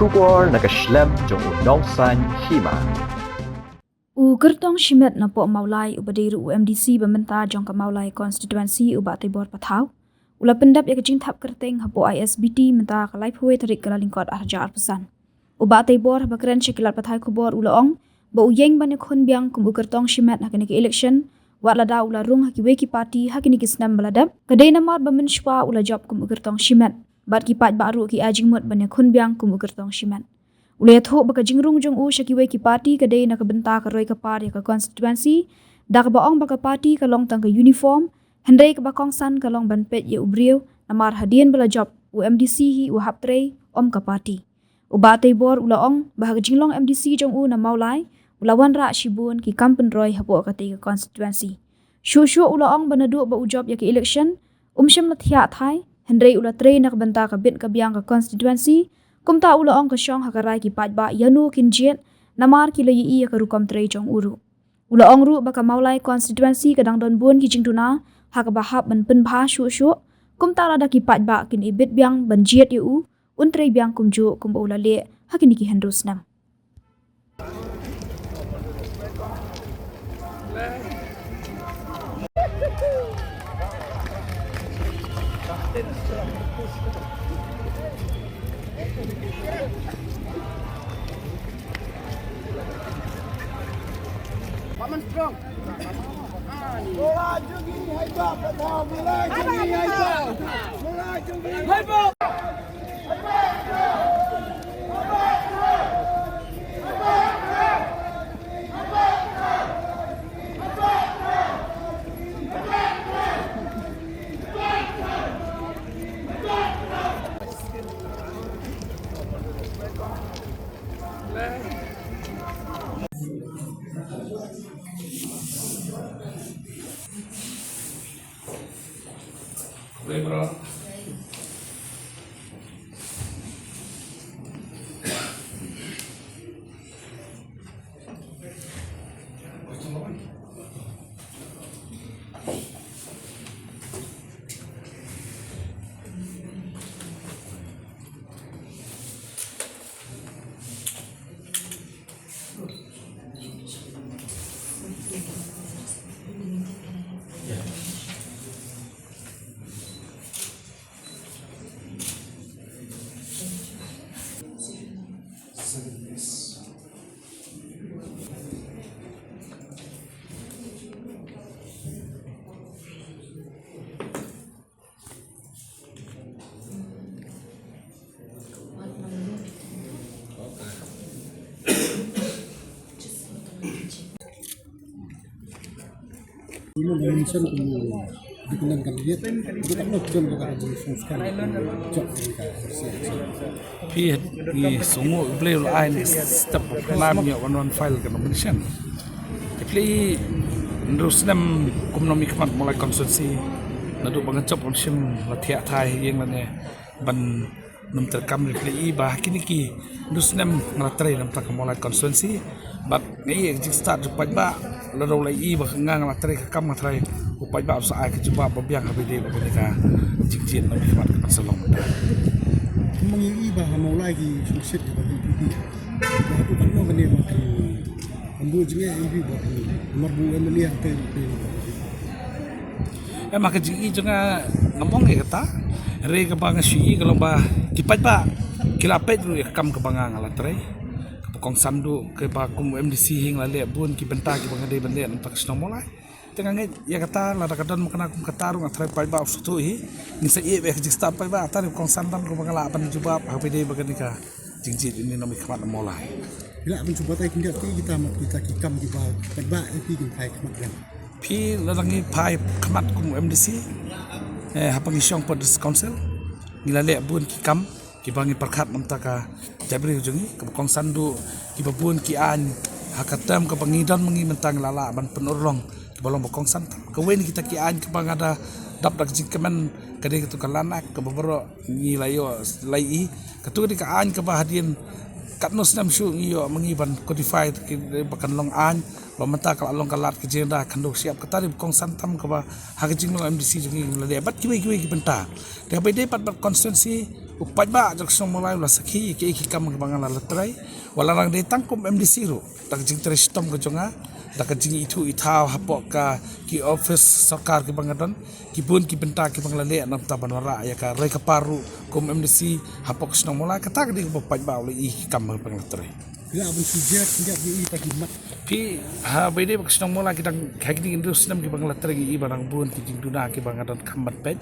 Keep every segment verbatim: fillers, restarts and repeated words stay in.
Khubor na ka shlem jong u Nongsaiñ Hima. U Kyrtong Shimet na Pohmawlai uba dei ruh u M D C ba mynta jong ka Mawlai Constituency u Bah Teibor Pathaw u la pyndep ïa ka jingthap kyrteng hapoh I S B T mynta ka laiphew tarik Kyllalyngkot arhajar arphew san. U Bah Teibor haba kren sha ki lad pathai khubor u la ong ba u ïeng ban ïakhun biang kum u Kyrtong Shimet ha kane ka election, wat lada u la rung ha kiwei ki party ha kine ki snem ba la dep. Ka dei namar ba mynshwa u la jop kum u Kyrtong Shimet bad ki paidbah ruh ki ai jingmut ban ïakhun biang kum u Kyrtong Shimet. U la ïathuh ba ka jingrung jong u sha kiwei ki party ka dei na ka bynta ka roi ka par ïa ka constituency, da kaba ong ba ka party ka long tang ka uniform, hynrei kaba kongsan ka long ban peit ïa u briew, namar hadien ba la jop u M D C hi u hap trei, ym ka party. U Bah Teibor u la ong ba ha ka jinglong M D C jong u na Mawlai u la wanrah shibun ki kam pynroi hapoh katei ka constituency. Shuh shuh u la ong ba naduh ba u jop ïa ka election um shym la thiah thai, hynrei u la trei na ka bynta ka bit ka biang ka constituency. Kumta u la ong ka shong ha ka rai ki paidbah ïano kin jied, namar ki la ïohi ïa ka rukom trei jong u ruh. U la ong ruh ba ka Mawlai constituency ka dang don bun ki jingduna ha kaba hap ban pynbha shuh shuh. Kumta lada ki paidbah kin ibit biang ban jied ïa u, un trei biang kumjuh kumba u la leh ha kine ki hynriew snem. Paman strong. Mula jong ngi hai ba, Pathaw, mula jong ngi hai ba. Mula jong ngi hai ba. Imo da mention kum dependent candidate, dependent candidate ka jingshong skhem jop ka C H. Phi ngi sngew U Blei u la ai step plan ïa wan wan file ka nomination. Te phi hynriew snem kum nongmihkhmat Mawlai constituency, naduh ba nga jop ym shym la thiah thai ïing lane ban nym treikam. Te phi ba ha kine ki hynriew snem nga la trei na ka bynta ka Mawlai constituency. Bad nga ïohi ka jingstad jong u paidbah, lada u la ïohi ba nga nga la trei ka kam, nga trei, u paidbah u sa ai ka jubab ba biang ha ba ïadei bad kane ka jingjied nongmihkhmat ka ban sa long mynta. Kum ngi ïohi ba ha Mawlai ki sngewsih ka ban ïohi ba hato katno kane ba kan, kan buh jingeh ïohi ba kan, namar ba u M L A hangtei ruh dei. Em, ha ka jingïohi jong nga, ngam ong ïa kata. Hynrei kaba nga shu ïohi ka long ba ki paidbah ki la peit ruh ïa ka kam kaba nga nga la trei. Kaba kongsan duh, kaba kum M D C hi nga la leh bun ki bynta kiba nga dei ban leh na ka bynta ka shnong Mawlai. Te nga ngeit ïa kata, lada ka don ma kane kum kata ruh nga tharai paidbah u sngewthuh hi. Ngin sa ïohi ba ka jingstad paidbah, kata ruh kongsan tam kaba nga lah ban jubab ha ba ïadei bad kane ka jingjied ïa une u nongmihkhmat na Mawlai. Phi lah ban shu batai khyndiat kita, mat kita ki kam kiba paidbah ïa phi kin phai khmat biang. Phi, lada ngi phai khmat kum M D C, eh, haba ngi shong pat District Council, ngi la leh bun ki kam kiba ngi pyrkhat na ka bynta ka jaitbynriew jong ngi, kaba kongsan duh kiba bun ki aiñ ha ka term kaba ngi don ma ngi mynta ngi la lah ban pynurlong kiba long ba kongsan tam. Kawei na kita ki aiñ kaba nga da dap da ka jingkmen ka dei katu ka Land Act kaba baroh ngi la ïoh, la ïohi. Katu ka dei ka aiñ kaba hadien katno snem shuh ngi ïoh ma ngi ban codify, ba kan long aiñ, ba mynta ka la long ka lad ka jingda khyndew shyiap. Kata dei ba kongsan tam kaba ha ka jinglong M D C jong ngi la dei bad kiwei kiwei ki bynta. Te ba ïadei pat bad constituency, U paidbah jong ka shnong Mawlai u la sakhi ïa ki kam kiba nga la trei. Wat la dang dei tang kum MDC ruh, da ka jingtrei shitom ka jong nga, da ka jingithuh ithaw hapoh ka ki office sorkar kiba nga don, ki bun ki bynta kiba nga la leh, namar ban wanrah ïa ka roi ka par ruh kum MDC hapoh ka shnong Mawlai. Kata ka dei kaba u paidbah u la ïohi ïa ki kam kiba nga la trei. Ïa, ban sujek, sujek ïa i ta ki mat. Phi, ha ba ïadei bad ka shnong Mawlai, ki dang, ha kine ki hynriew snem kiba nga la trei, ngi i ba dang bun ki jingduna kiba nga donkam ban peit.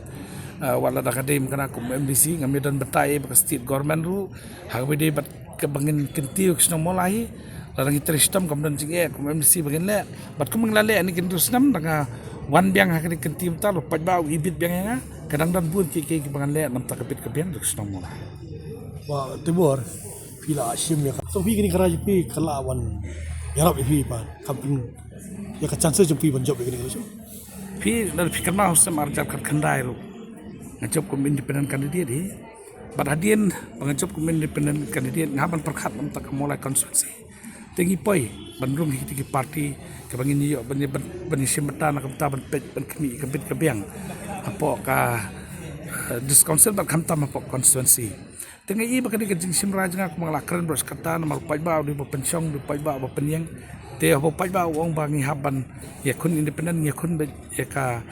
Ah, wat la da ka dei mynta kum MDC, ngam ïadon bynta ïa ka state government ruh. Ha ba ïadei bad kaba ngin kyntiew ka shnong Mawlai, la dang ngi trei shitom, kam don jingeh kum MDC ba ngin leh. Bad kum ngi la leh ha kine ki hynriew snem, dang, ah, wan biang ha kine ki kyntiew, mynta u paidbah u ibit biang ïa nga. Ka dang don bun kiei kiei kiba ngan leh namar ka bit ka biang jong ka shnong Mawlai. Ba te bor, phi la shim ïa ka. So phi, kane ka rai jong phi ka la wan ïarap ïa phi ba, kam pyn, ïa ka chances jong phi ban jop ïa kane ka election? Phi, lada phi kynmaw ha u snem ar hajar khatkhyndai ruh, nga jop kum independent candidate hi. Bad hadien ba nga jop kum independent candidate, nga hap ban pyrkhat namar ka Mawlai constituency. Te ngi poi ban rung ha kitei ki party kiba ngin ïoh ban, ban, ban ïashim bynta na ka bynta ban peit ban khmih ïa ka bit ka biang hapoh ka, eh, district council bad khamtam hapoh constituency. Te nga i ba kane ka jingshim rai jong nga, kumba nga la kren baroh shi katta, namar u paidbah u dei ba pynshong, u dei u paidbah ba pynïeng. Te haba u paidbah u ong ba ngi hap ban ïakhun independent, ngi ïakhun beit ïa ka,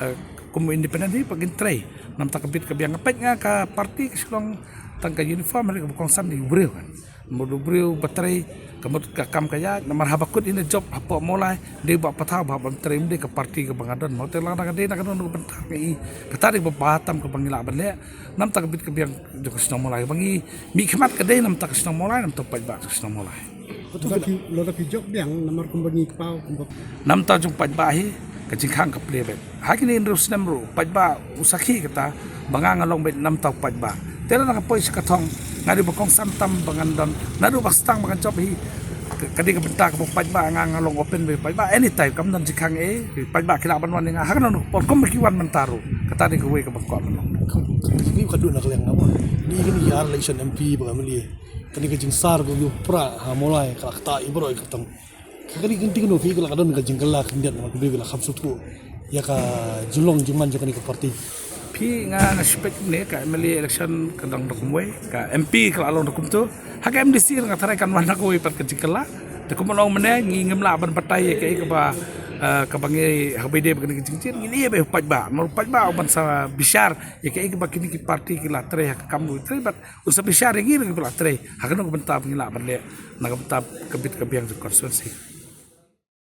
eh, kum independent hi ba ngin trei namar ka bit ka biang. Nga peit nga ka party ka shu long tang ka uniform, hynrei kaba kongsan dei u briew kan. Mut u briew ba trei, ka mut ka kam ka ïaid, namar haba kut ïa ka jop hapoh Mawlai, dei ba pathar ba hap ban trei, ym dei ka party kaba nga don. Mut te lada ka dei na kano kano ka bynta, nga i kata dei kaba bha tam kaba ngi lah ban leh namar ka bit ka biang jong ka shnong Mawlai. Ba ngi mihkhmat ka dei namar ka shnong Mawlai, namar u paidbah ka shnong Mawlai. Lada phi, lada phi jop biang namar kumba ngi kpaw, kumba namar jong u paidbah hi, ka jingkhang ka plie beit. Ha kine hynriew snem ruh u paidbah u sakhi kata ba nga, nga long beit namar u paidbah. Te lada nga poi sha ka thong, nga dei ba kongsan tam ba ngan don, naduh ba sdang ba ngan jop hi, ka, ka dei ka bynta kaba u paidbah, nga, nga long open beit u paidbah anytime, kam don jingkhang ei, u paidbah ki lah ban wan ïa nga ha kano kano ka por kumba ki wan mynta ruh. Kata dei kawei kaba nga kwah ban long. Ka, ka, ka, ka dei na ka liang namar kine ki ar election MP bad MLA, kane ka jingsar ka ïuh pra ha Mawlai ka la ktah ïa baroh ïa ka tam. Ka kane ka kynti kano phi, ka la ka don ka jingkylla khyndiat namar ka briew ka la kham sngewthuh ïa ka jinglong jingman jong kane ka party. Phi, nga, nga suspect ne ka MLA election ka dang da kumwei, ka MP ka la long da kumto. Ha ka MDC nga tharai kan wan da kawei pat ka jingkylla. Te kumba nga ong mynne, ngi ngim lah ban batai ïa kaei kaba, eh, kaba ngi, haba ïadei bad kane ka jingjied, ngi ïa beit u paidbah. Namar u paidbah u ban sa bishar ïa kaei kaba kine ki party ki la trei ha ka kam ruh trei, bad u sa bishar ïa ngi ruh kiba la trei ha kano ka bynta ba ngi lah ban leh na ka bynta ka bit ka biang jong ka constituency.